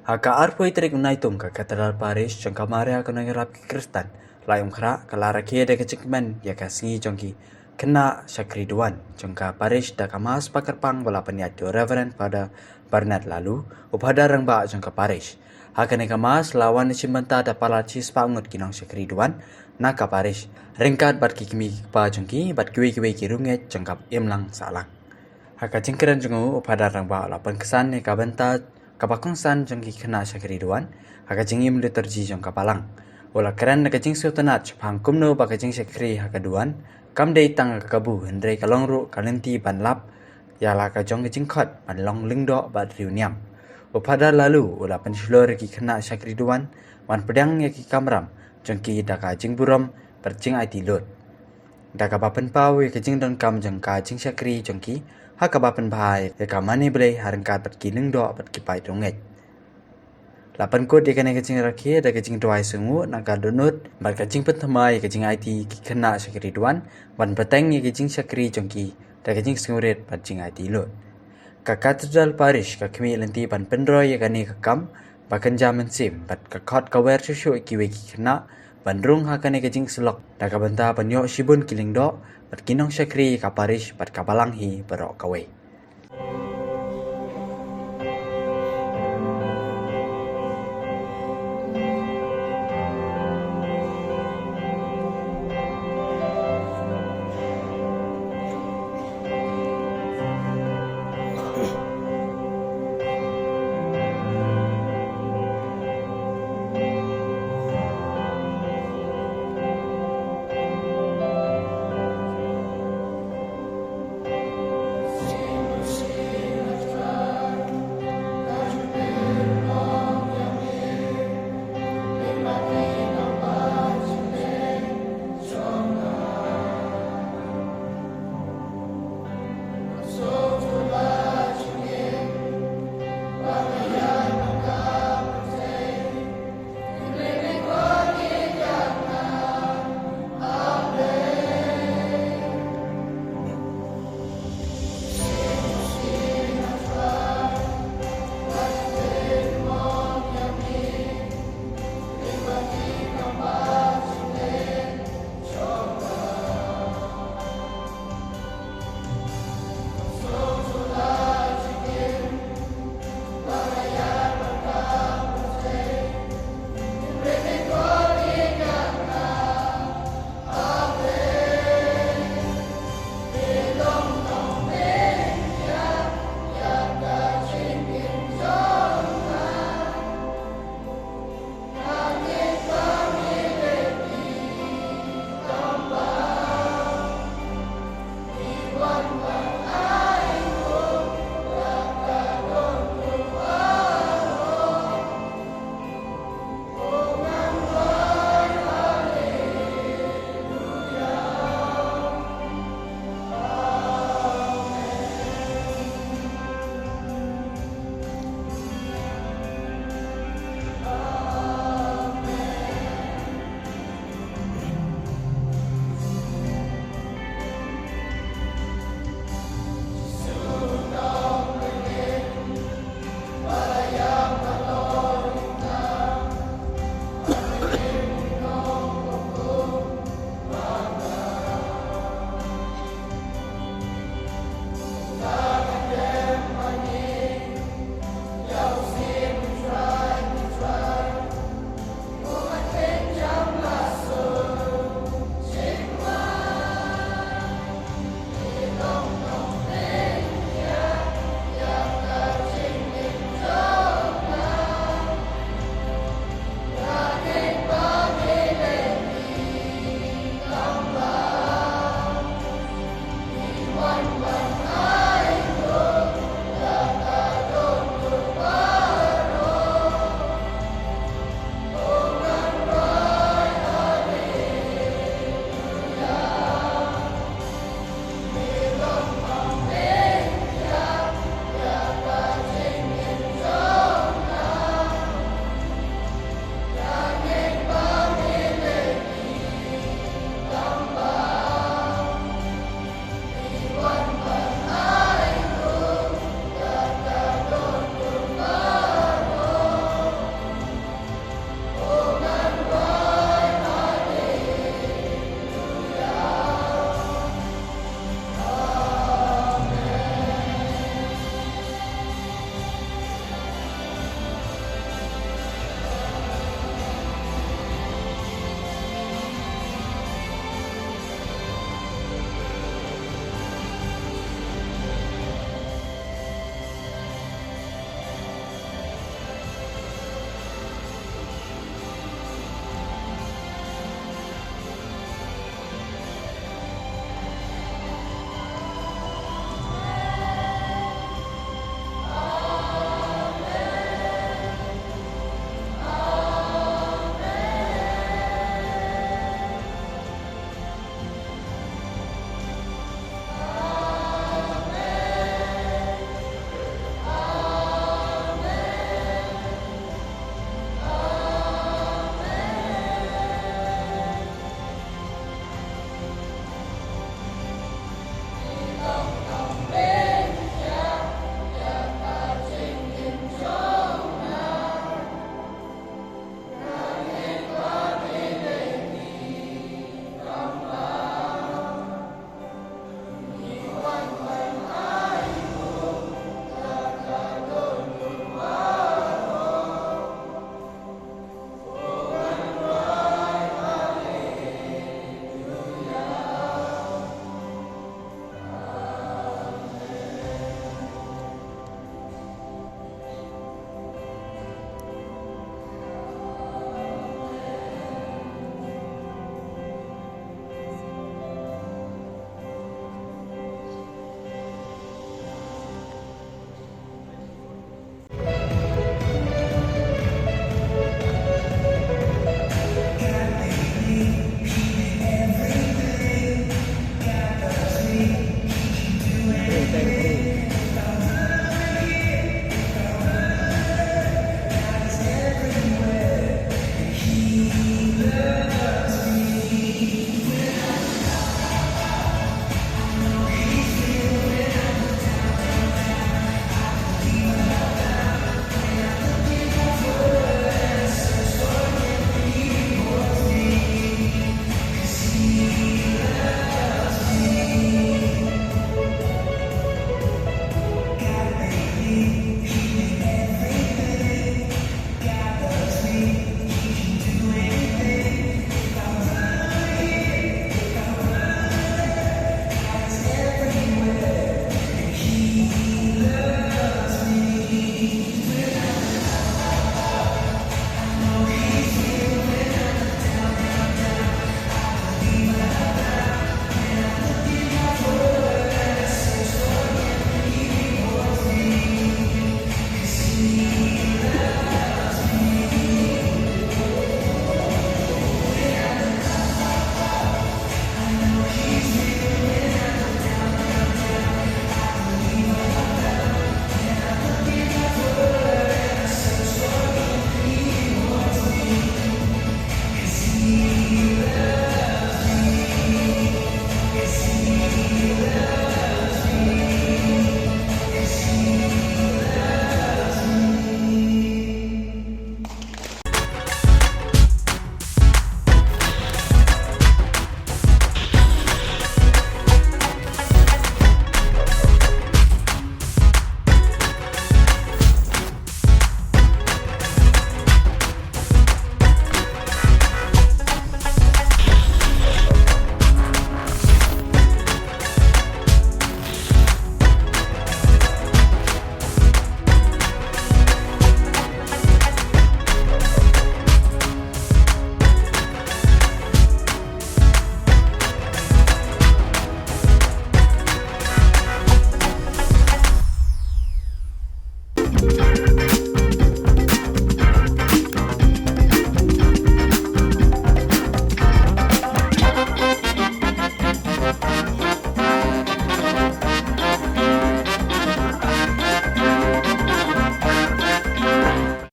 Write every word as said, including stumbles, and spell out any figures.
Ha ka arphew tarik u Naitung, ka Cathedral Parish jong ka Maria Kynrad ïarap ki Khristan Laitumkhrah ka la rakhe da ka jingkmen ïa ka sngi jong ki khynnah shakri duwan jong ka parish da ka mass ba kyrpang ba la pynïaid da u Reverend Father Bernard Laloo, u phadar rangbah jong ka parish. Ha kane ka mass la wan shim bynta da palat shispah ngut ki nongshakri duwan na ka parish, ryngkat bad ki kmie ki kpa jong ki bad kiwei kiwei ki riewngeit jong ka imlang sahlang. Ha ka jingkren jong u, u phadar rangbah u la pynksan ïa ka bynta kaba kongsan jong ki khynnah shakri duwan ha ka jingim liturgi jong ka balang. U la kren da ka jingsngewtynnad shaphang kumno ba ka jingshakri ha ka duwan kam dei tang ka kabu, hynrei ka long ruh ka lynti ban lap ïa la ka jong ka jingkhot ban long lyngdoh bad riewniam. U phadar Laloo u la pynshlur ïa ki khynnah shakri duwan ban pdiang ïa ki kamram jong ki da ka jingburom bad jingaiti lut, da kaba pynpaw ïa ka jingdonkam jong ka jingshakri jong ki ha kaba pynbha ïa ka mane Blei ha ryngkat bad ki lyngdoh bad ki paid riewngeit. La pynkut ïa kane ka jingrakhe da ka jingduwai sngewnguh na ka dohnud bad ka jingpynthymmai ïa ka jingaiti ki khynnah shakri duwan ban bteng ïa ka jingshakri jong ki da ka jingsngewrit bad jingaiti lut. Ka Cathedral Parish ka khmih lynti ban pynroi ïa kane ka kam ba kynja mynsiem bad ka khot ka wer shuh shuh ïa kiwei ki khynnah ban rung ha kane ka jingsyllok da ka bynta ban ïoh shibun ki lyngdoh bad ki nongshakri ïa ka parish bad ka balang hi baroh kawei.